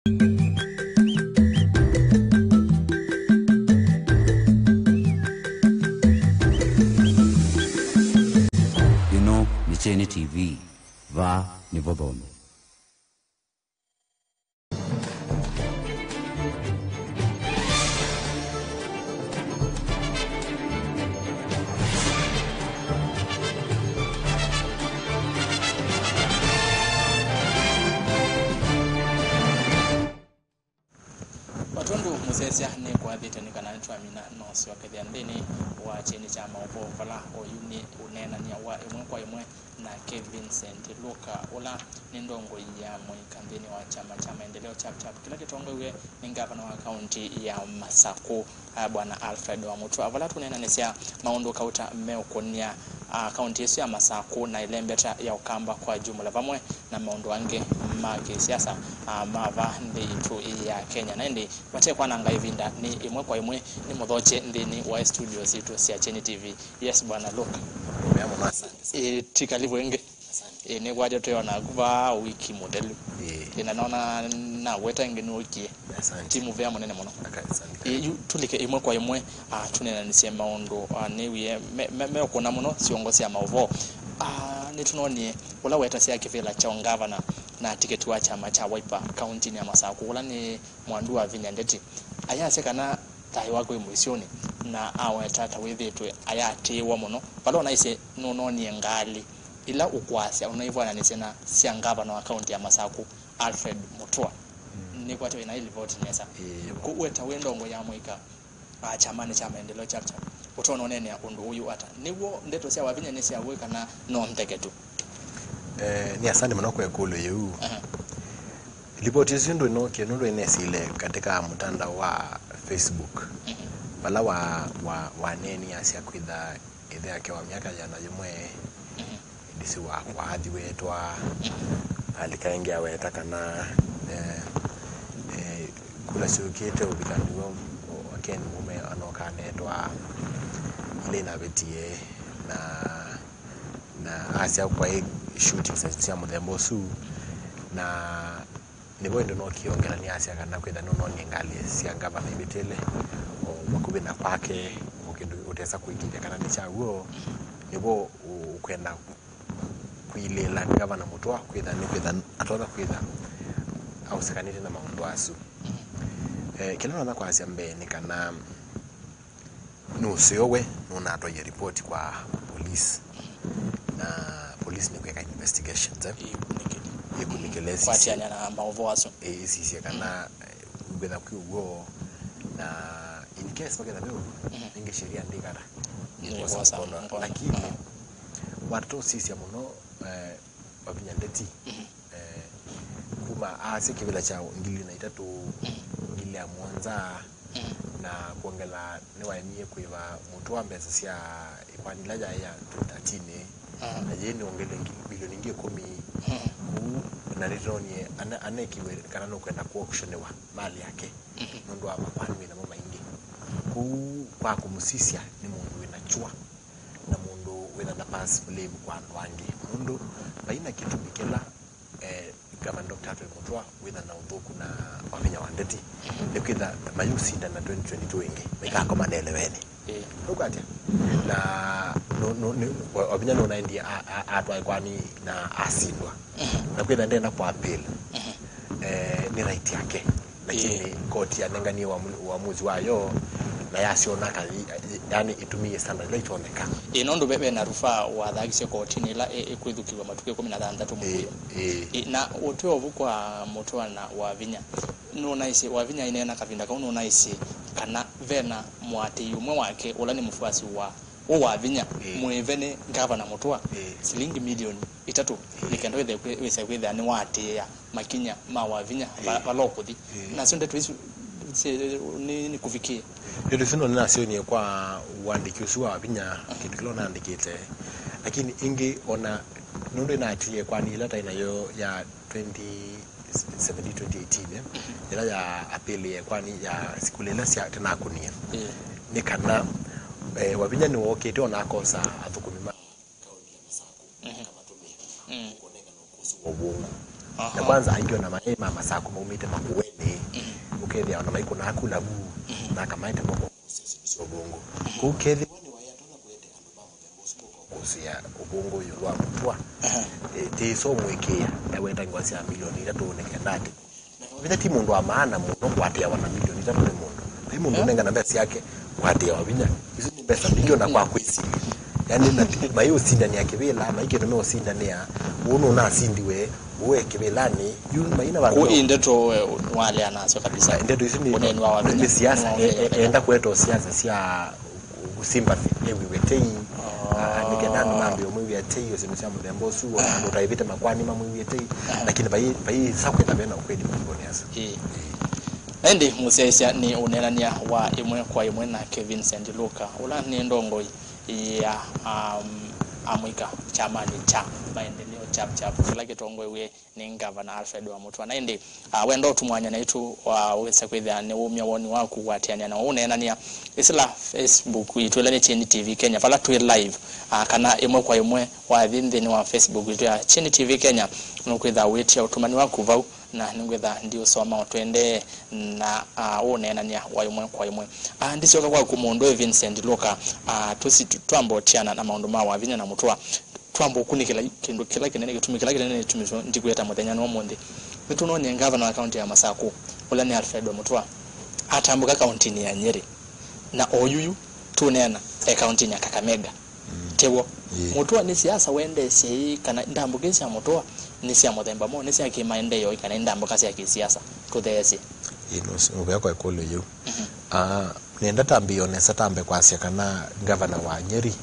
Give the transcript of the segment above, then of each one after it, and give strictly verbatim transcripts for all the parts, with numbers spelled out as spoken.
Ĩno nĩ Kyeni T V, vaa nĩ Vothomi. O tondũ mũsyaĩĩsya nĩkwathĩte nĩ kana nĩtwamina, no syokethya nthĩnĩ wa kyeni kya maũvoo vala oyu nĩ ũneenany'a wa ĩmwe kwa ĩmwe nake Vincent Luka, ũla nĩ ndongoi ya mũika nthĩnĩ wa kyama kya Maendeleo Chap Chap, kĩla kĩtongoew'e nĩ ngavana wa kaunti ya Masakũ, a, Bwana Alfred Wamutua, vala tũneenanĩsya maũndũ kauta meũkũnĩa, a, kaunti ĩsu ya Masakũ na ĩlembeta ya Ũkamba kwa jumla, vamwe na maũndũ angĩ ma kĩsiasa, a, ma va nthĩ yitũ ya Kenya. Na ĩndĩ vate kwananga ĩvinda, nĩ ĩmwe kwa ĩmwe nĩ mũthokye nthĩnĩ wa studio sitũ sya Kyeni T V. Yes, Bwana Luka. Mea mũno, asante sana. Ĩ, ti karibu ĩngĩ. Asante. Ĩ, nĩkwatya twĩona naku vaa wiki mũthelu. Ĩ. Ĩ, na nona naweta ĩngĩ nũkie. Asante. Ti mũvea mũnene mũno. Aka-, asante. Ĩ, yu tũlike ĩmwe kwa ĩmwe, a, tũneenanĩsye maũndũ, a, nĩwie me, me, meũkũna mũno syongo sya maũvoo. A, nĩtũnonie ũla wetasya kĩvĩla kya ũngavana na tiketi wa kyama kya Wiper kauntinĩ ya Masakũ, ũla nĩ Mwandu Wavinya Ndeti. Ayasya kana thayũ wake wĩ mũisyonĩ, na aweta ta wĩthĩĩtwe ayatĩĩwa mũno. Vala ũnaisye nũnoonie ngalĩ ila ũkwasya ũnaivw'ananĩsye na sya ngavana wa kaunti ya Masakũ, Alfred Mutua. Mm. Nĩkwatya wĩ na ĩ livoti nesa. Ĩĩ. Kwoou we ta wĩ ndongoi ya mũika, a, kyamanĩ kya Maendeleo Chap Chap, ũtonya ũneenea ũndũ ũyũ ata? Nĩw'o ndeto sya Wavinya nĩ sya w'o kana no ntheke tu? Eh, nĩ asante mũno kwa ĩkũlyo yĩu. Aha. Livoti ĩsu ndũinokie nũndũ ĩnesile katika mtandao wa Facebook. Mhm. Vala wa, wa, waneeniasya kwĩtha ĩthe yake wa myaka yĩana yĩmwe, mhm, ndisi wakwa athiwetwa, mhm, alika ĩngĩ aweta kana, eh, eh, kula syũkĩte ũvika nĩw'o wa Ken Mũme anokanetwa ila inavĩtie, na, na asya kwaĩ shootings sya mũthemba ũsu, na nĩvo ĩndĩ nokĩongelany'a asya kana kwĩtha nũnonie ngalĩ sya ngavana ivĩtĩle o vakuvĩ na kwake, o kĩndũ ũtesa kũĩkĩĩthya kana nĩ kya w'o, nĩvo ũ-, ũkwenda kũilĩĩla ngavana Mũtũa kwĩtha nĩ kwĩtha atonya kwĩtha aũsĩkanĩte na maũndũ asu. Eh, kĩla natonya kwasya mbee nĩ kana nĩ ũseo we nũnatwaie ripoti kwa police, na police nĩkwĩka investigations, eh? Ĩkunĩkĩle. Ĩkunĩkĩle ĩsisye. Kwatiania na maũvoo asu. Ĩ-, ĩsisye kana, eh, wĩtha kwĩ ũw'o, na in case vaketha ve ũw'o, mhm, nĩngĩ sheria ndĩkata. Nĩkwosa mkono. Lakini, mhm, watata ũsisya mũno, eh, Wavinya Ndeti, mhm, eh, kuma aasya kĩvĩla kya ngili na itatũ, mhm, ngili ya mũonza, mhm, na kwongela nĩwaemie kũĩva Mũtũa mbesa sya ĩkoani ĩla yaĩ ya twenty thirteen, mhm, na yĩĩ nĩwongele ngi-, milioni ingĩ ĩkũmi. Mhm. Kũu na nĩtwonie ana-, anekiwe kana nũkwenda kũauctionĩwa malĩ yake, mhm, nũndũ wa makoani wĩ namo maingĩ. Kũu kwa kũmũsisya nĩ mũndũ wĩ na kyũa na mũndũ wĩna na pass blame kwa andũ angĩ, nũndũ vai na kĩtumi kĩla, eh, Gavana Doctor Atwell Mũtũa wĩtha na ũthũku na Wavinya wa Ndeti, nĩ kwĩtha mayũsindana twenty twenty-two ĩngĩ, maikakomana ĩleweni. Ĩĩ. Nũkwatya? Na nũ-, nũ-, nĩ-, Wa-, Wavinya nũnaendie a-, a-, atwae kwani na asindwa. Na kwĩtha ndenda kwa appeal. Eh, nĩ right yake. Lakini, ĩĩ, koti yanenganie uamu-, uamuzi wayo, na yasyona kathi, yani, ĩtumie standard ila itoneka. Ĩĩ, nũndũ ve, ve na rufaa wathakisye kotinĩ ĩla ĩ-, ĩkwĩthukĩw'a matukũ ĩkũmi na thanthatũ mũvũyo. Ĩĩ, ĩĩ. Ĩĩ, na ũtw'e ũvu kwa Mũtũa na Wavinya, nũnaisye, Wavinya aineena kavinda kau, nũnaisye kana ve na mũatĩĩi ũmwe wake ũla nĩ mũfuasi wa Ũ Wavinya, ĩĩ, mũĩve nĩ Ngavana Mũtũa, ĩĩ, silingi milioni itatũ, ĩĩ, nĩ kenda wĩthe kwĩ-, wĩse kwĩthĩa nĩwaatĩĩa makinya ma Wavinya va-, ĩĩ, vala ũkũthi. Ĩĩ. Nasyo ndeto isu si-, nĩ, nĩkũvikĩe. Ndeto isu no nĩnasyonie kwa ũandĩki ũsu wa Wavinya, mhm, kĩndũ kĩla ũnaandĩkĩte. Lakini ĩngĩ ona nũndũ ĩnaatĩĩe kwani ĩla taĩ nayo ya twenty seventeen, twenty eighteen, eh, ĩla ya appeal ya kwani ya sikulu ila sya tene akũnie. Ĩĩ. Nĩ kana, eh, Wavinya nĩwookĩte ona akosa athũkũmi ma kaunti ya Masakũ, mhm, akamatũmĩa, mm, kũnengana ũkũsĩ wa ũvũngũ. Aha. Na kwanza aingĩ ona maĩ ma Masakũ maumĩte Makueni. ũkethĩa ona maikũnaa kula vu, mhm, na akamaete moko sya ũvũngũ. Mhm. Kũu kethĩwa nĩwaĩ atonya kũete andũ ma mũthemba ũsu moko kũsĩa ũvũngũ ĩũlũ wa mũtũa, aha, eh, tĩĩsa ũmũĩkĩĩa, ndaweta ngwa sya milioni itatũ nĩ kenda atĩ na vinya ti mũndũ wa maana mũno kũatĩawa na milioni itatũ nĩ mũndũ. Vai mũndũ, eh, ũnengana mbesa syake kũatĩawa vinya. Isu nĩ mbesa mbingĩ ona kwa kwĩsilya. Yaani, na ti, maiũsindanĩa kĩvĩla, mai kĩndũ meũsindanĩa, ũũ nũnasindiwe, ũũ e kĩvĩlanĩ, yu maina vandũ. Kũ ĩ ndeto, eh, walea nasyo kabisa. Ndeto isu nĩ, ũneni wa nĩ, wavinya, nĩ siasa, nĩ wa e, e, wavinya. Enda kũeta siasa sya sympathy, ewĩw'e tei. Ah. Ah, nĩ kenda andũ mambĩe ũmwĩw'ĩa tei o syĩndũ sya mũthemba ũsu, ona andũ ũtaĩvĩte makwani mamwĩw'ĩe tei. Ah. Lakini vai, vai sa kwĩtha vena ũkweli maũndũnĩ asu. Ĩĩ. Ĩĩ. Na ĩndĩ mũsyaĩĩsya nĩ ũneenany'a wa ĩmwe kwa ĩmwe nake Vincent Luka, ũla nĩ ndongoi ya, um, amũika kyamanĩ kya Maendeleo Chap Chap, kĩla kĩtongoew'e nĩ Ngavana Alfred Wamũtũa. Na ĩndĩ, ah, wenda ũtũmwanya naitũ, ah, wĩse kwĩthĩa nĩwũmya woni waku kũatĩanĩa na ũneenany'a ĩsĩla Facebook yitũ ĩla nĩ Kyeni T V Kenya, vala twĩ live, ah, kana ĩmwe kwa ĩmwe wathi nthĩnĩ wa Facebook yitũ ya Kyeni T V Kenya, nũkwĩtha wĩtia ũtũmani waku vau, na nĩngwĩtha ndiũsoma o tũendee na, ah, ũneenany'a wa ĩmwe kwa ĩmwe. Ah, ndisyoka kwaku mũndũ ĩ Vincent Luka, ah, tũsi twamba ũtiana na maũndũ ma Wavinya na Mũtũa. Twamba ũkunĩkĩla kĩndũ kĩla kĩnene, kĩtumi kĩla kĩnene nĩtumĩtwe ndikwĩta mũthenya nĩ ũmũnthĩ. Nĩtũnoonie ngavana wa kaunti ya Masakũ, ũla nĩ Alfred Wamũtũa, atambũka kauntinĩ ya Nyeri. Na oyuyu tũneena e kauntinĩ ya Kakamega. Mm. Tew'o. Ĩĩ. Mũtũa nĩ siasa wendeesye ĩ, kana ndambũkĩ sya Mũtũa nĩ sya mũthemba mwaũ, nĩ sya kĩmaendeeo ĩ, kana ndambũka sya kĩsiasa? Tũtheesye. Ĩĩ, nũs-, nũvea kwa ĩkũlyo yĩu. Mhm. Ah, nenda tambĩĩo nesa tambe kwasya kana ngavana wa Nyeri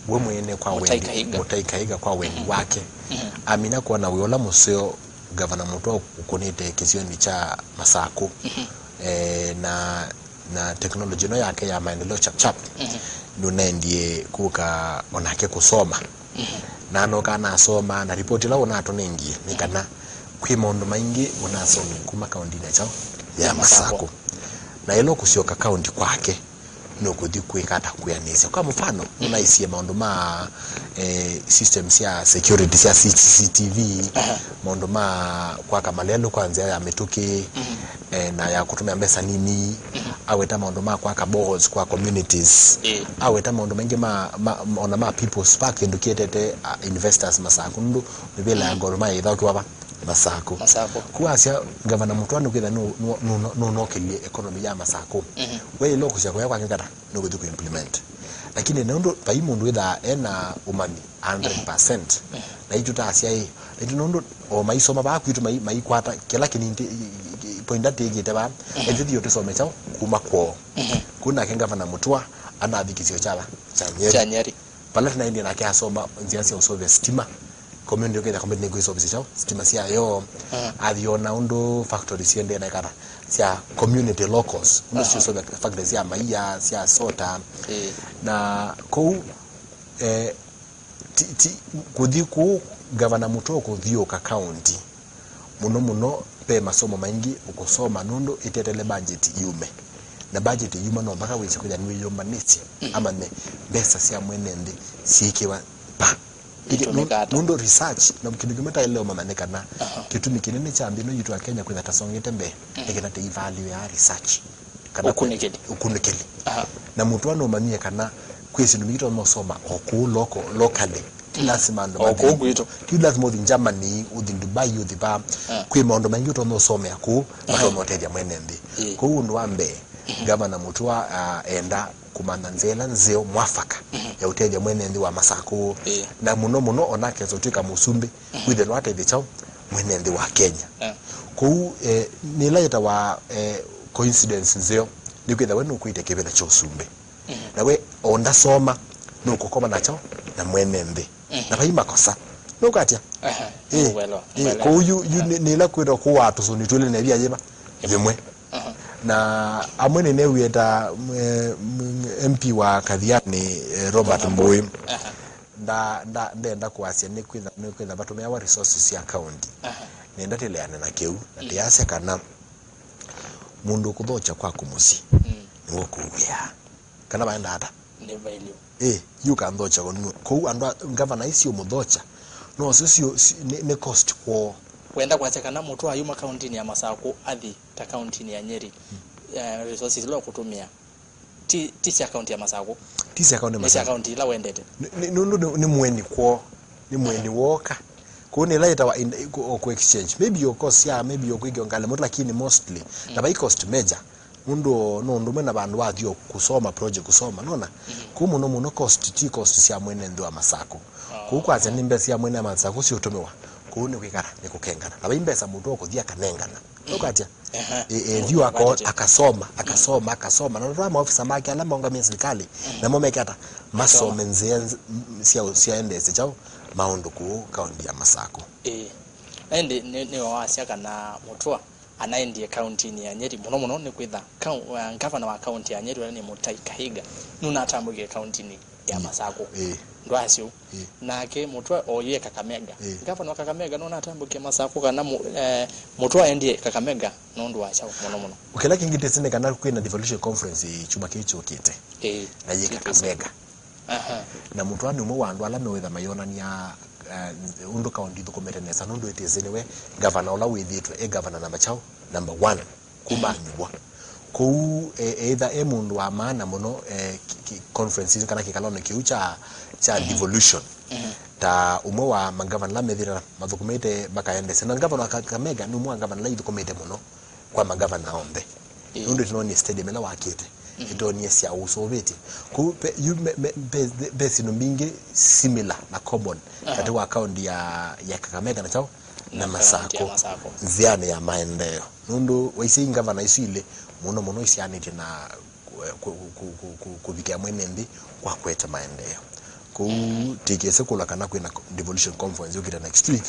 we mwene kwa Mũtai wendi, Kahiga. Mũtai Kahiga kwa wendi, mhm, wake, mhm, amina kwona wĩa ũla mũseo ngavana Mũtũa ũkũnĩte kĩsionĩ kya Masakũ. Mhm. Eh, na, na teknoloji ĩno yake ya Maendeleo Chap Chap, mhm, nũnaendie kũka onake kũsoma. Mhm. Na anoka anasoma, na ripoti ĩla ũnatũnengie nĩ kana kwĩ maũndũ maingĩ ũnasomie kuma kauntinĩ ya kyaũ? Ya Masakũ. Masakũ. Na ĩla ũkũsyoka kaunti kwake, nũkũthi kwĩka ata kwĩanĩsya? Kwa mũfano, mhm, nũnaisye maũndũ ma, eh, system sya security sya C C T V, aha, maũndũ ma kwaka malelũ kwa nzĩa ya mĩtũkĩ, mhm, eh, na ya kũtũmĩa mbesa nini, mhm, aweta maũndũ ma kwaka boreholes kwa communities, ĩĩ, aweta maũndũ maingĩ ma, ma, ona ma People's Park, kĩndũ kĩetete, ah, investors Masakũ, nũndũ mĩvĩla ya, mhm, Gor Mahia ĩthaũkĩwa va? Masakũ. Masakũ. Kũu asya, Ngavana Mũtũa nũkwĩtha nũ-, nũ-, nũ-, nũnokĩlye economy ya Masakũ. Mhm. We ĩla ũkũsya kũya kwake kata nũkũthi kũ implement. Lakini nũndũ vai mũndũ wĩthaa ena ũmanyi a hundred percent. Mhm. Na itũ ta asyaĩ, na itũ nũndũ o maisoma vaa kwitũ mai-, maikwata kĩla kĩnini ti-, i-, i-, i-, point atĩkĩte vaa, mhm, na itũ thiĩ tũsome kyaũ kuma kwoo. Mhm. Kũu nake Ngavana Mũtũa anathi kĩsio kya va? Kya Nyeri. Kya Nyeri. Vala tũnaendie nake asoma nzĩa sya ũseũvya sitima, community ũkethĩa community nĩkwĩseũvĩsya kyaũ? Sitima syayo. Mm. Athi ona ũndũ factory siendee na ikata sya community locals, ũndũ, aha, siũseũvya factory sya maia, sya soda. Ĩĩ. Na kũu, eh, ti, ti, kũthi kũu, Ngavana Mũtũa kũthiũũka county. Mũno mũno, ve masomo maingĩ ũkũsoma nũndũ ĩtetele budget yume. Na budget yuma no mpaka wĩse kwĩthĩa nĩwĩyũmbanĩsye, mhm, amanye mbesa sya mwene nthĩ syĩkĩwa va. Ĩtũmĩka ata? Nũndũ research, na kĩndũ kĩmwe taĩle ũmanya nĩ kana, aha, kĩtumi kĩnene kya nthĩ ĩno yitũ ya Kenya kwĩtha tasongete mbee, mhm, nĩ kana tĩivalue ya research. Kana ũkunĩkĩli. Ũkunĩkĩli. Aha. Na Mũtũa nũmanyie kana kwĩ syĩndũ mbingĩ tũtonya ũsoma o kũu local, locally. Ti, mm, lazima andũ o mathi kũu kwitũ. Ti lazima ũthi Germany, ũthi Dubai, ũthi va. Ah. Kwĩ maũndũ maingĩ ũtonya ũsomea kũu, aha, matonya ũtethya mwene nthĩ. Ĩĩ. Kwoou ũndũ wa mbee, mhm, Ngavana Mũtũa, ah, enda kũmanya nzĩa ĩla nzeo mwafaka, mhm, ya ũtethya mwene nthĩ wa Masakũ. Ĩĩ. Na mũno mũno onake esũtwĩka mũsumbĩ, mhm, wĩthĩe nĩwatethya kyaũ mwene nthĩ wa Kenya. Ah. Kwoou, eh, nĩ ĩla yĩtawa, eh, coincidence nzeo, nĩkwĩthĩwa we nũkwĩte kĩvĩla kya ũsumbĩ. Mhm. Na we o ndasoma, nũkũkoma nakyo na mwene nthĩ. Mhm. Na vai makosa. Nũkwatya? Aha, ĩĩ, nĩngũelewa, ĩĩ, nĩngũelewa. Kwoou yu, yu, aha, nĩ, nĩ ĩla kwĩtwa kũaa tũsũni twĩlĩ na ĩvia yĩva? Ĩmwe. Yĩmwe. Aha. Na amwe nĩneewie ta, eh, M P wa Kathiani, eh, Robert Mbũĩ. Aha. Nda, nda, ndenda kwasya nĩ kwĩtha, nĩ kwĩtha vatũmĩawa resources sya county. Aha. Nenda tĩleane na kĩu, na, mm, tĩasya kana mũndũ ũkũthokya kwaku mũsyĩ, mm, nĩwe ũkũw'ĩaa. Kana vaenda ata? Nĩ value. Ĩ, yu ũkanthokya nue. Kwoou andũ a ngavana icio mũthokya, no sio sio si-, nĩ, nĩ cost kwoo. Wenda kwasya kana mũtũa ayuma kauntinĩ ya Masakũ athi ta kauntinĩ ya Nyeri, eh, resources ila ũkũtũmĩa ti, ti sya kaunti ya Masakũ, ti sya kaunti ya Masakũ, nĩ sya kaunti ila wendete. Nĩ, nĩ, nũndũ nĩ, nĩ mũeni kwoo, nĩ mũeni wooka. Kũu nĩ ĩla yĩtawa in-, kũ-, o kũ exchange. Maybe o cost ya, maybe o kwĩkĩa ngalĩ mũtũ, lakini mostly, na vai cost major. Nũndũ, nũndũ ũmwe na vandũ wathi o kũsoma project kũsoma, nona? Kũu mũno mũno cost, ti cost sya mwene nthĩ wa Masakũ. Kũu kwasya nĩ mbesa sya mwene wa Masakũ siũtũmĩwa. Kũu nĩ kwĩkala, nĩ kũkengana. Na vai mbesa mũndũ ũkũthi akanengana. Ũkatya? Ehe. E, e, thiũ ako-, akasoma, akasoma, akasoma. Na nũndũ wa maofisa make ala maũngamĩe silikalĩ, namo meke ata? Masome nzĩa nz-, m-, sya, sya endesya kyaũ maũndũ kũu kaunti ya Masakũ. Ĩĩ. Na ĩndĩ nĩ, nĩ wasya kana mũtũa anaendie kauntinĩ ya Nyeri mũno mũno nĩ kwĩtha kau-, uh, ngavana wa kaunti ya Nyeri, ũla nĩ Mũtai Kahiga, nũnatambũkie kauntinĩ ya Masakũ. Ĩĩ. Ndwasyo. Ĩĩ. Nake mũtũa oyie Kakamega. Ĩĩ. Ngavana wa Kakamega nũnatambũkie Masakũ kana mũ-, eh, mũtũa aendie Kakamega nũndũ wa kyaũ mũno mũno. Kĩla kĩngĩ tĩsĩ nĩ kana kwĩna devolution conference kyumwa kĩĩ kyũkĩte. Ĩĩ. Na yĩ Kakamega. Aha. Na mũtũa nĩ ũmwe wa andũ ala mewĩtha mayonania, eh, ũndũ kaunti ĩthũkũmĩte nesa, nũndũ ĩtĩsĩ nĩwe ngavana ũla wĩthĩĩtwe e ngavana namba kyaũ? Namba one. Kuma anyuwa. Kũu, e, either e mũndũ wa maana mũno, e, ki-, ki-, conference kana kĩkalonĩ kĩu kya, kya devolution. Ta ũmwe wa mangavana ala methĩĩtwe mathũkũmĩte makaendesya. Na ngavana wa Kakamega nĩ ũmwe wa ngavana ala ithũkũmĩte mũno kwa mangavana onthe. Ĩĩ. Nũndũ tũnonie stadium ĩla wakĩte. Ĩtonie sya ũsũvĩtye. Kũu ve, yu, me, me, ve, ve syĩndũ mbingĩ similar na common katĩ wa kaunti ya, ya Kakamega na kyaũ? Na Masakũ. Nzĩanĩ ya maendeeo. Nũndũ waisye ngavana isu ilĩ, mũno mũno isyaanĩtye na kũ-, kũ-, kũvikĩa mwene nthĩ kwa kũete maendeeo. Kũu tĩkĩse kũla kana kwĩna devolution conference yũkĩte next week,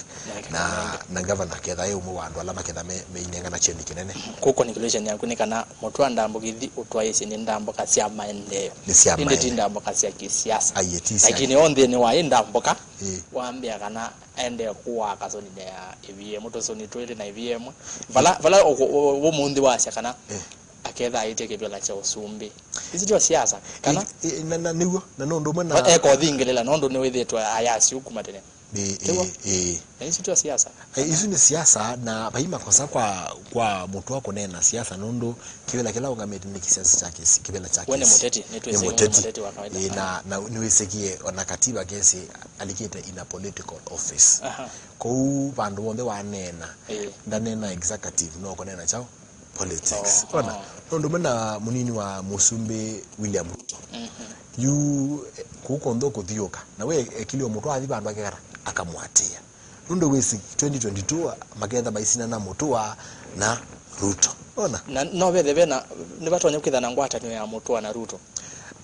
na, na ngavana aketha e ũmwe wa andũ ala maketha me, meinengana kyeni kĩnene. Kũu conclusion yaku nĩ kana mũtũa ndambũkĩthi ũtwaĩĩsye nĩ ndambũka sya maendeeo. Nĩ sya maendeeo. Ĩndĩ ti ndambũka sya kĩsiasa. Aiye, ti sya. Lakini o nthĩnĩ wa ĩ ndambũka, ĩĩ, wambĩa kana aendee kũaa kasũninĩ ya ĩvia ĩmwe, tũsũni twĩlĩ na ĩvia ĩmwe. Vala, vala ũkũ-, ũ-, ũmũnthĩ wasya kana aketha aĩtye kĩvĩla kya ũsumbĩ. Isu tyo siasa, kana? Ĩ, ĩ, na, na nĩw'o, na nũndũ ũmwe na eka ũthingĩlĩla, nũndũ nĩwĩthĩĩtwe ayasi kuma tene. Ĩĩ, ĩĩ, ĩĩ. Na isu tyo siasa. Ĩ, isu nĩ siasa, na vai makosa kwa, kwa mũtũa kũneena siasa, nũndũ kĩvĩla kĩla ũngamĩte nĩ kĩsiasa kya kĩsi-, kĩvĩla kya kĩsi. We nĩ mũteti, nĩ mũteti wa kawaida. Ĩĩ, na, na nĩwĩsĩkie ona katiba kesĩ alikĩte in a political office. Aha. Kũu vandũ vonthe waneena, ĩĩ, ndaneena executive, no kũneena kyaũ? Politics. Oh, ona, oh. Nũndũ ũmwe na mũnini wa mũsumbĩ William Ruto. Mhm. Yu, eh, kũu kwonthe ũkũthiũka. Na we ekilio mũtũa athi vandũ akekata, akamũatĩĩa. Nũndũ wĩsĩ twenty twenty-two maketha maisina na mũtũa na Ruto. Ona? Na no vethe vena, nĩvatonya kwĩtha na ngwatanĩo ya mũtũa na Ruto.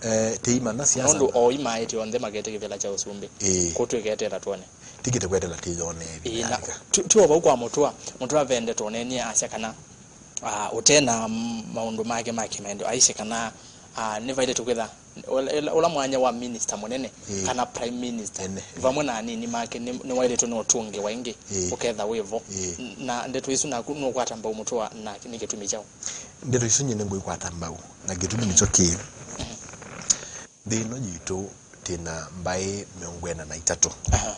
Eh, teima na siasa. Nũndũ na o imaĩte onthe makete kĩvĩla kya ũsumbĩ. Ĩĩ. Kũtwĩketela tuone. Tikĩte kwetela tĩyone. Ĩĩ, na ti, ti o vau kwa mũtũa. Mũtũa vende tũnenie asya kana, ah, ũte na m-, maũndũ make ma kĩmaendeeo, aisye kana, ah, nĩvaĩle tũkwĩtha ũla, ũla, ũla mwanya wa minister mũnene, ĩĩ, kana prime minister, ene, vamwe na anini make nĩ, nĩwaĩlĩtwe nĩ ũtũngĩwa ĩngĩ, ĩĩ, ũketha wĩ vo. Ĩĩ. N-, na ndeto isu naku nũkwata mbau mũtũa na nĩ kĩtumi kyaũ? Ndeto isu nyie nĩngũikwata mbau, na kĩtumi nĩkyo kĩĩ. Mhm. Nthĩ ĩno yitũ twĩ na mbaĩ mĩongo ĩna na itatũ. Aha.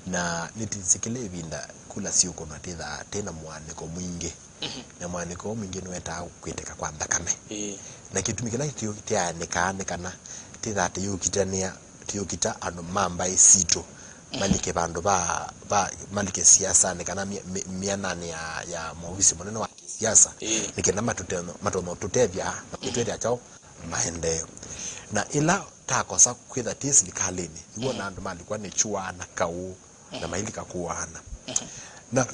Na nĩtĩsĩ kĩla ĩvinda kula siũkũnwa twĩthaa twĩ na mũaanĩko mwingĩ. Mhm. Na mũaanĩko ũũ mwingĩ nĩwetaa kwĩtĩka kwa nthakame. Ĩĩ. Na kĩtumi kĩla tũyaanĩkaa nĩ kana twĩthaa tũyũkitanĩa, tũyũkita andũ ma mbaĩ sitũ, mhm, malike vandũ va, va, malike siasanĩ kana mĩ-, mĩ-, mĩananĩ ya, ya maovisi mũnene wa kĩsiasa, ĩĩ, nĩ kenda matũte-, matonya ũtũtethya na, mhm, kũtwethĩa kyaũ? Maendeeo. Na ĩla takosa kwĩtha twĩ silikalĩnĩ, nĩw'o, mhm, na andũ malikwa nĩ kyũa na kaũ, na, mhm, mailika kũaana. Mhm. Na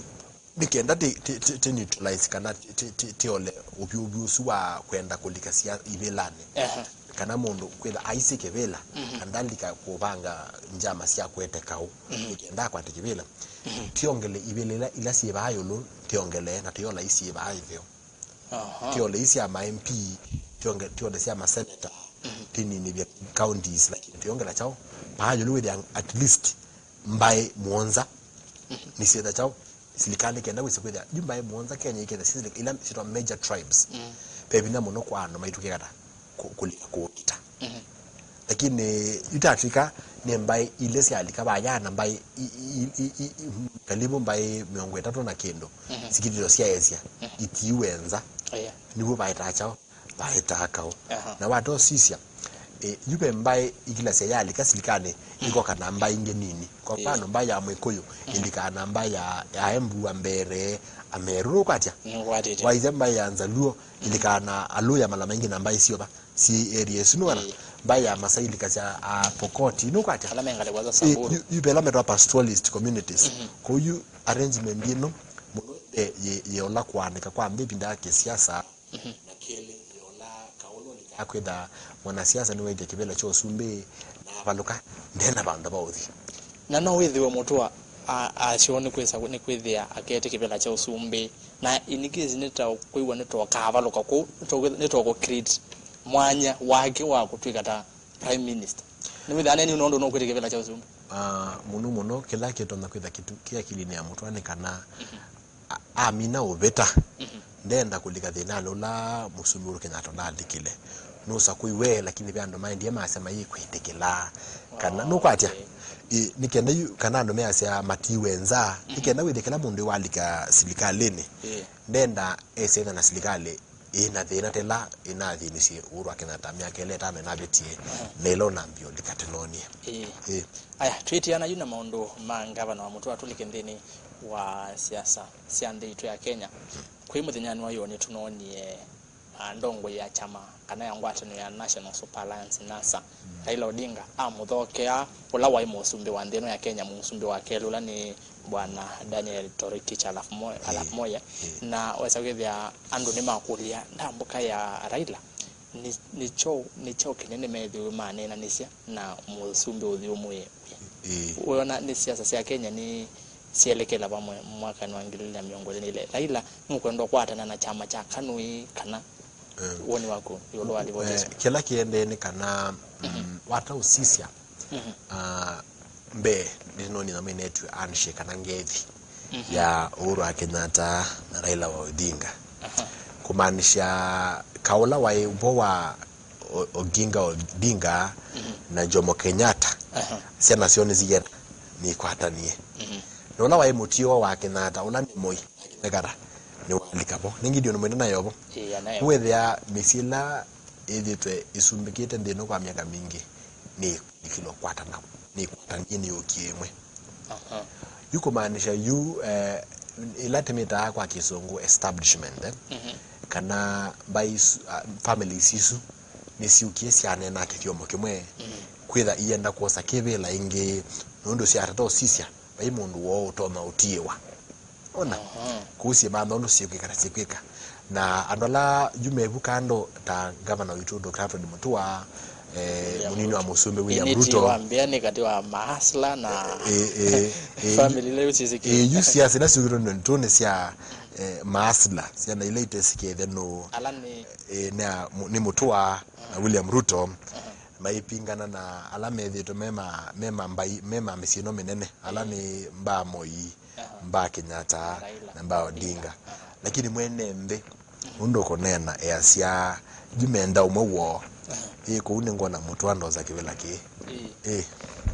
nĩ kenda tĩ, tĩ, tĩ, tĩ neutralize kana tĩ, tĩ, tĩ, tĩole ũvyũvu ũsu wa kwenda kũlika sia ivĩlanĩ. Aha. Kana mũndũ kwĩtha aisye kĩvĩla, mhm, na ndalika kũvanga njama sya kũete kaũ, mhm, nĩ kenda akwate kĩvĩla. Mhm. Tiongele ivĩla ila, ila syĩ vaa ĩũlũ, tiongele na tiola isi syĩ vaa ĩtheo. Aha. Tiole isi sya ma M P, tionge-, tiole sya ma senator, mhm, tininĩvye counties, lakini tiongela kyaũ? Paa yũlũ wĩthĩa at least mbaĩ mũonza, mhm, nisyetha kyaũ? Silikalĩ kenda wĩse kwĩthĩa yu mbaĩ mũonza Kenya iketha syĩ ila syĩtwa major tribes. Mm. Ve vinya mũno kwa andũ maitũ kĩkata kũ-, kũlika kũũkita. Mhm. Lakini yu tatwĩka nĩ mbaĩ ilĩ syalika vaya na mbaĩ i- i- i- i- i- kalivu mbaĩ mĩongo ĩtatũ na kĩndũ, mhm, sikitito syaesya, mhm, itiiwe nza. Ĩĩ. Nĩw'o vaetaa kyaũ? Vaetaa kaũ. Aha. Na watosisya, e, yu ve mbaĩ ikilasya yalika silikalĩ, mhm, ikoka na mbaĩ ingĩ nini. Kwa, ĩĩ, mfano, mbaĩ ya Mwĩkũyũ, mhm, ĩlikaa na mbaĩ ya, ya Embu, Ambere, Ameru, nũkwatya? Nĩkwatĩte. Waisya mbaĩ ya Nzaluo, mhm, ĩlikaa na Aluya mala maingĩ na mbaĩ syova syĩ area ĩsu, nĩwona? Ĩĩ. Mbaĩ ya Masai ĩlikasya Apokoti, nũkwatya? Ala me ngalĩko sya, ĩĩ, Samburu. Yu, yu vela metwa pastoralist communities. Mhm. Kwoou yu arrangement ĩno mũno yĩ, yĩ, yĩ ũla kũaanĩka kwa nthĩ ĩvinda ya kĩsiasa. Mhm. Na kelĩ, yĩ ũla Kaũla ũlikaa kwĩtha mwanasiasa nĩwaĩtye kĩvĩla kya ũsumbĩ na avalũka, ndena vandũ va ũthi. Na no wĩthĩwe Mũtũa a- asyo nĩ kwĩsa, nĩ kwĩthĩa akete kĩvĩla kya ũsumbĩ. Na in case nĩtaũkwĩw'a nĩtũkavalũka kũu, nĩtũkwĩtha- nĩtũkũ create mwanya wake wa kũtw'ĩka ta prime minister. Nĩwĩthĩa aneni nũndũ nũkwĩtĩkĩvĩla kya ũsumbĩ. Ah, mũno mũno, kĩla kĩtonya kwĩtha kĩtu kĩ akilinĩ ya Mũtũa nĩ kana, mhm, a- amina ũvĩta. Mhm. Ndenda kũlika thĩnanĩ ũla mũsumbĩ Uhuru Kenyatta ũlalikile. Nũsakũiwe, lakini ve andũ maendie masya mayĩkwĩtĩkĩla. Kana, oh, nũkwatya? Okay. Ĩ, nĩ kenda yu, kana andũ measya matiwe nza. Nĩ, mhm, kenda wĩthĩe kĩla mũndũ walika silikalĩnĩ. Ĩ. Ndenda esyaitha na silikalĩ ĩna thĩna ta ĩla ĩnathĩnisye Uhuru wa Kenyatta myaka ĩla ĩtano ĩnavĩtie, na ĩla ũnambie ũlika tũnonie. Ĩĩ. Ĩĩ. Aya, twĩtĩana yu na maũndũ ma ngavana wa Mũtũa, tũlike nthĩnĩ wa siasa sya nthĩ itũ ya Kenya. Kwĩ mũthenyanĩ wa ĩoo nĩtũnoonie, ah, ndongoi ya kyama kana ya ngwatanĩo ya National Super Alliance, NASA, Raila Odinga, amũthokea ũla waĩ mũsumbĩ wa nthĩ ĩno ya Kenya, mũsumbĩ wa kelĩ, ũla nĩ Bwana Daniel Toroitich arap Moi, ĩĩ, arap Moi, ĩĩ, na wesa kwĩthĩa andũ nĩmakũlya ndambũka ya Raila nĩ, nĩ kyaũ, nĩ kyaũ kĩnene methĩwe maneenanĩsya na mũsumbĩ ũthyũmũĩe. Ĩĩ. Wĩona nĩ siasa sya Kenya nĩ syelekela vamwe mwakanĩ wa ngili ilĩ na mĩongo ĩlĩ na ilĩ. Raila nũkwenda ũkwatana na kyama kya KANU ĩĩ kana? Eh. Woni waku ĩũlũ wa ripoti, eh, ĩsu? Kĩla kĩendee nĩ kana, mm, mhm, wataũsisya, mhm, ah, mbee, nĩnoonie nyamũ ĩnetwe handshake kana ngethi, mhm, ya Uhuru wa Kenyatta na Raila wa Odinga. Aha. Kũmaanisha kaũla waĩ vo wa O- Oginga Odinga, mhm, na Jomo Kenyatta, aha, syana syoo nĩsienda nĩikwatanie. Mhm. Na ũla waĩ mũtiĩwa wa Kenyatta, ũla nĩ Moi, akĩnekata nĩwalika vo. Nĩ Gideon Maina nayo vo. Ĩĩ, anayo. Wĩthĩa mĩsyĩ ĩla ĩthĩtwe ĩsumbĩkĩte nthĩ ĩno kwa myaka mingĩ nĩĩlikile ũkwatana, nĩĩkwatanie, nĩyũkie ĩmwe. Aha. Yu kũmaanisha yu, eh, ĩla tĩmĩtaa kwa Kĩsũngũ establishment, eh, mhm, kana mbaĩ isu, ah, families isu nĩsyũkie syaneena kĩthyomo kĩmwe, mhm, kwĩtha ienda kwosa kĩvĩla ĩngĩ, nũndũ syatata ũsisya vai mũndũ woo ũtonya ũtiĩwa. Ona, aha, kũu syĩmantha ũndũ syĩkwĩka na syĩkwĩka. Na andũ ala yu mevu kando ta ngavana witũ Doctor Alfred Mutua, eh, William Ruto, mũnini wa mũsumbĩ William Ruto. Ĩĩ, nĩtiĩwa mbĩa nĩ katĩ wa mahasla na, eh, eh, eh, family ila yu syĩsĩkĩe. Eh, yu siasa ila syũkĩtwe nĩ tũ nĩ sya, eh, mahasla, syana ila itesĩkĩe nũ. Ala nĩ, eh, nĩ a- mu- nĩ Mutua na William Ruto, aha, maipingana na ala methĩtwe me ma, me ma mbai, me ma mĩsyĩ ĩno mĩnene, ala, eh, nĩ mbaa Moi, aha, mbaa Kenyatta, na Raila, na mbaa Odinga. Odinga. Aha. Lakini mwene nthĩ, mhm, ũndũ ũkũneena easya, yu menda ũmwe woo. Aha. Ĩ, kũu nĩngwona Mutua ndosa kĩvĩla kĩĩ. Ĩĩ. Ĩĩ.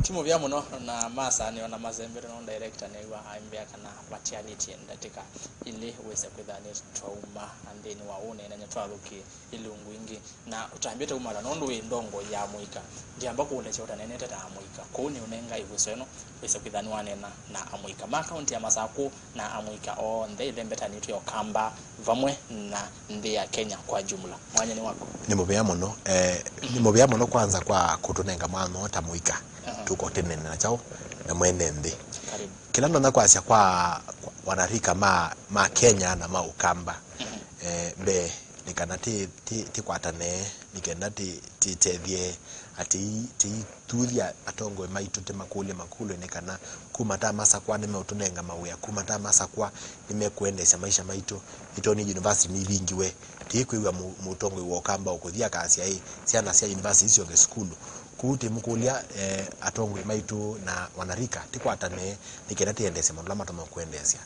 Ti mũvea mũno na masanĩwa na masembete no director nĩw'a aimbĩa kana vatialĩtye ndatĩka ilĩ wĩse kwĩtha nĩtwauma nthĩnĩ wa ũneenany'a twalũkie ilungu ingĩ. Na ũtambĩte umala nũndũ wĩ ndongoi ya amũika. Ndiamba kũũlesya ũtaneenete ta amũika. Kũu nĩũnenga ĩvuso ĩno wĩse kwĩtha nĩwaneena na amũika ma kaunti ya Masakũ na amũika onthe ĩlembetanĩtwe ya Ũkamba vamwe na nthĩ ya Kenya kwa jumla. Mwanya nĩ waku. Nĩ mũvea mũno. Eh, nĩ mũvea mũno kwanza kwa kũtũnenga mwanya ta mũika. Aha. Tũkotenene na kyaũ na mwene nthĩ. Karibu. Kĩla ndonya kwasya kwa, kwa wanarika ma, ma Kenya na ma Ũkamba, mhm, eh, mbee, nĩ kana tĩ, tĩ, tĩkwatane, nĩ kenda tĩ, tĩtethye, atĩ tĩithuthya atongoi maitũ, tĩmakũlye makũlyo, nĩ kana kuma ta masakwa nĩmeũtũnenga mawĩa, kuma ta masakwa nĩmekũendeesya maisha maitũ, nĩtwonie university nĩivingiwe, tĩikwĩw'a mũ-, mũtongoi wa Ũkamba ũkũthi akasya, ĩ, syana sya university isyoke sukulu. Kũu tĩmũkũlya, eh, atongoi maitũ na wanarika, tĩkwatane, nĩ kenda tĩendeesye maũndũ ala matonya kũendeesya.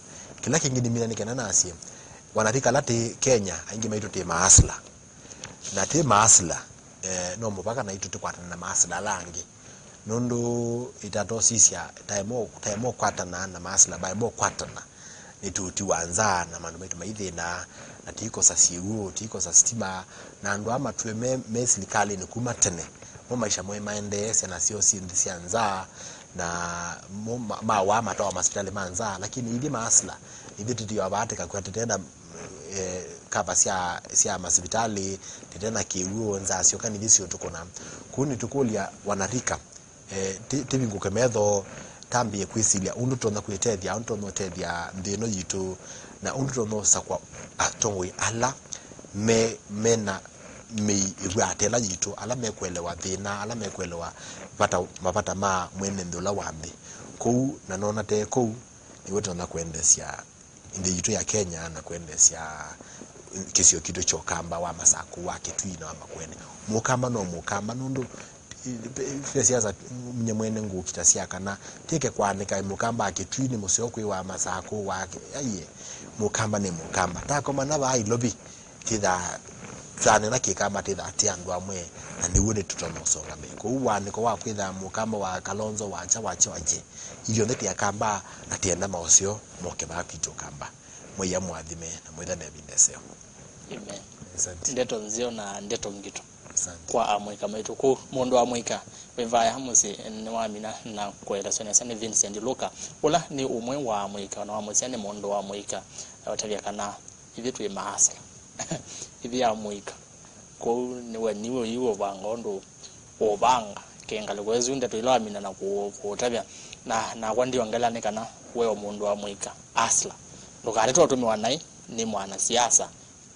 Kĩla kĩngĩ nĩmina nĩ kenda nasye, wanarika ala tĩ Kenya, aingĩ maitũ tĩ maasla. Na tĩ maasla, eh, no mũvaka naitũ tũkwatane na maasĩla ala angĩ. Nũndũ ĩtatosisya taema, taema ũkwatana na maasĩla, maema ũkwatana, nĩtũtiwa nzaa na maũndũ maitũ maithĩna, na tikosa syĩw'ũ, tikosa sitima, na andũ aa matwĩe me, me silikalĩnĩ kuma tene, mo maisha moo maendee, syana syoo syĩ nthĩ sya nzaa, na mo ma-, mawaa matawa masivitalĩ ma nzaa, lakini ithyĩ maasĩla, ithyĩ tũtiwa vaa tĩkakw'a tũte na eh, kava sya, sya masivitalĩ, tũte na kĩw'ũ, nzaa syoka nĩthi siũtũkũna. Kũu nĩtũkũlya wanarika, eh, tĩ-, tĩvingũke metho, tambĩe kwĩsilya ũndũ tũtonya kwĩtethya, ũndũ tũtonya ũtethya nthĩ ĩno yitũ, na ũndũ tũtonya ũsakwa atongoi ala me, mena mĩĩ ĩvw'aa ta ĩla yitũ, ala mekũelewa thĩna, ala mekũelewa vata, mavata ma mwene nthĩ ũla wa nthĩ. Kũu, na nona te kũu, nĩw'o tũtonya kũendeesya nthĩ yitũ ya Kenya na kũendeesya kĩsio kitũ kya Ũkamba wa Masakũ, wa Kĩtui na wa Makueni. Mũkamba no Mũkamba, nũndũ ve siasa nye mwene ngũkita sya kana tĩke kwanĩka Mũkamba wa Kĩtui nĩ mũseo kwĩ wa Masakũ wa Kĩ-, aiye, Mũkamba nĩ Mũkamba. Takomana vaa Ilovi, tĩthaa twanena Kĩkamba, tĩthaa tĩ andũ amwe, na nĩw'o nĩtũtonya ũsonga mbee. Kwoou wanĩko wa kwĩthaa Mũkamba wa Kalonzo, wa kya, wa kya, wa kya, ithyonthe tĩ Akamba, na tĩenda maũseo moke vaa kwitũ Ũkamba. Mwĩai amũathime na mwĩthane ĩvinda ĩseo. Amen. Asante. Ndeto nzeo na ndeto ngito. Asante. Kwa amũika maitũ kũu, mũndũ wa mũika wĩ vaya mũsyĩ nĩwamina na kũeleswa nesa nĩ Vincent Luka, ũla nĩ ũmwe wa amũika, ona wamũsya nĩ mũndũ wa mũika, ũtavya kana ithyĩ twĩ maasla. Ithyĩ amũika. Kwoou nĩwe niwe ũyu ũvanga ũndũ ũvanga. Kĩngalĩko ĩsu ndeto ila wamina na kũ-, kũũtavya. Na, nakwa ndiongelea nĩ kana we o mũndũ wa mũika, asla. Ndũkatete ũtũmĩwa naĩ nĩ mwanasiasa,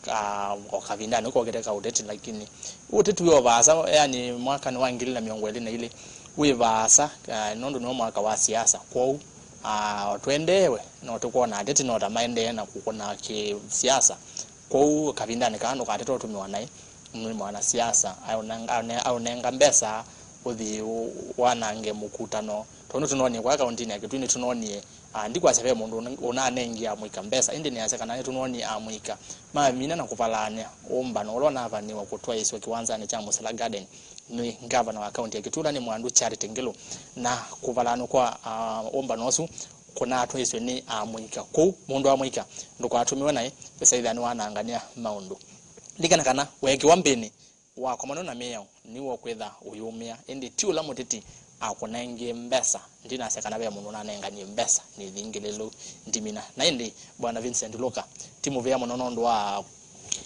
ka-, o kavindanĩ kokĩte ka ũteti, lakini ũteti wĩ o vaasa, yani mwakanĩ wa ngili na mĩongo ĩlĩ na ilĩ, wĩ vaasa, ah, nũndũ nĩwe mwaka wa siasa. Kwoou, ah, twendeewe, no tũkwona ateti no ta maendee na kũkũna kĩ-siasa. Kwoou kavindanĩ kaa ndũkatete ũtũmĩwa naĩ nĩ mwanasiasa aũnenga, aũne-, aũnenga mbesa ũthi ũ-, wanange mũkutano. Tondũ nĩtũnonie kwa kaũntinĩ ya Kĩtui, nĩtũnonie, ah, ndikwasya ve mũndũ ũna-, ũnanengie amũika mbesa, ĩndĩ nĩasya kana nĩtũnonie amũika mamina na kũvalaany'a ũmbano ũla ũnavaniwe kũtwaĩĩsw'a kĩwanzanĩ kya Musela Garden nĩ ngavana wa kaũnti ya Kĩtui, ũla nĩ Mwandu Charity Ngilu, na kũvalaany'a kwa, ah, ũmbano ũsu kũnatwaĩĩsw'e nĩ amũika. Kwoou, mũndũ wa mũika ndũkatũmĩwe naĩ, ĩsaĩthĩa nĩwanangany'a maũndũ. Lilikana kana weekĩwa mbĩnĩ, wakomanwa na mĩao, nĩwe ũkwĩtha ũyũmĩa, ĩndĩ ti ũla mũteti akũnengie mbesa. Ndinasya kana ve mũndũ ũnanenganie mbesa, nĩthingĩlĩlu, ndimina. Na ĩndĩ, Bwana Vincent Luka, ti mũvea mũno nũndũ wa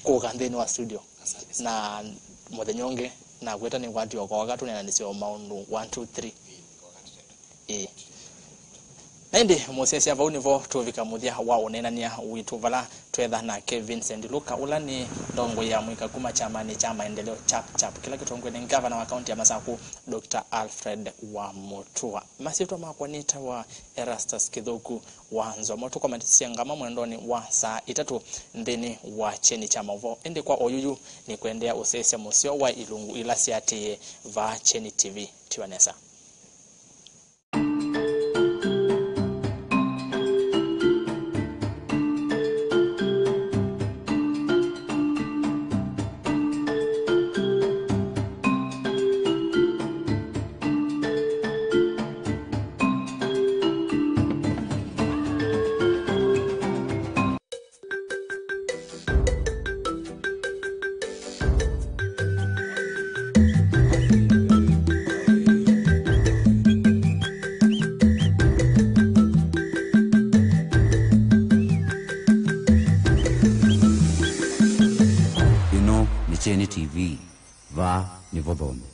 kũka nthĩnĩ wa studio. Asante sana. Na mũthenya ũngĩ, nakwĩta nĩkwatio koka tũneenanĩsye o maũndũ one, two, three. Ĩĩ. Na ĩndĩ, mũsyaĩĩsya, vau nĩvo tũvika mũthya wa ũneenany'a witũ, vala twetha nake Vincent Luka, ũla nĩ ndongoi ya mũika kuma kyamanĩ kya Maendeleo Chap Chap, kĩla kĩtongoew'e nĩ ngavana wa kaũnti ya Masakũ, Doctor Alfred Wamutua. Masyĩtwa makwa nĩtawa Erastus Kĩthũku wa Nzomo. Tũkomanĩsye ngama mwendonĩ wa saa itatũ nthĩnĩ wa kyeni kya maũvoo. Ĩndĩ kwa oyuyu, nĩkũendeea ũsyaĩĩsya mũseo wa ilungu ila syaatĩĩe vaa Kyeni T V. Tiwa nesa. Ĩno nĩ Kyeni T V, vaa nĩ Vothoni.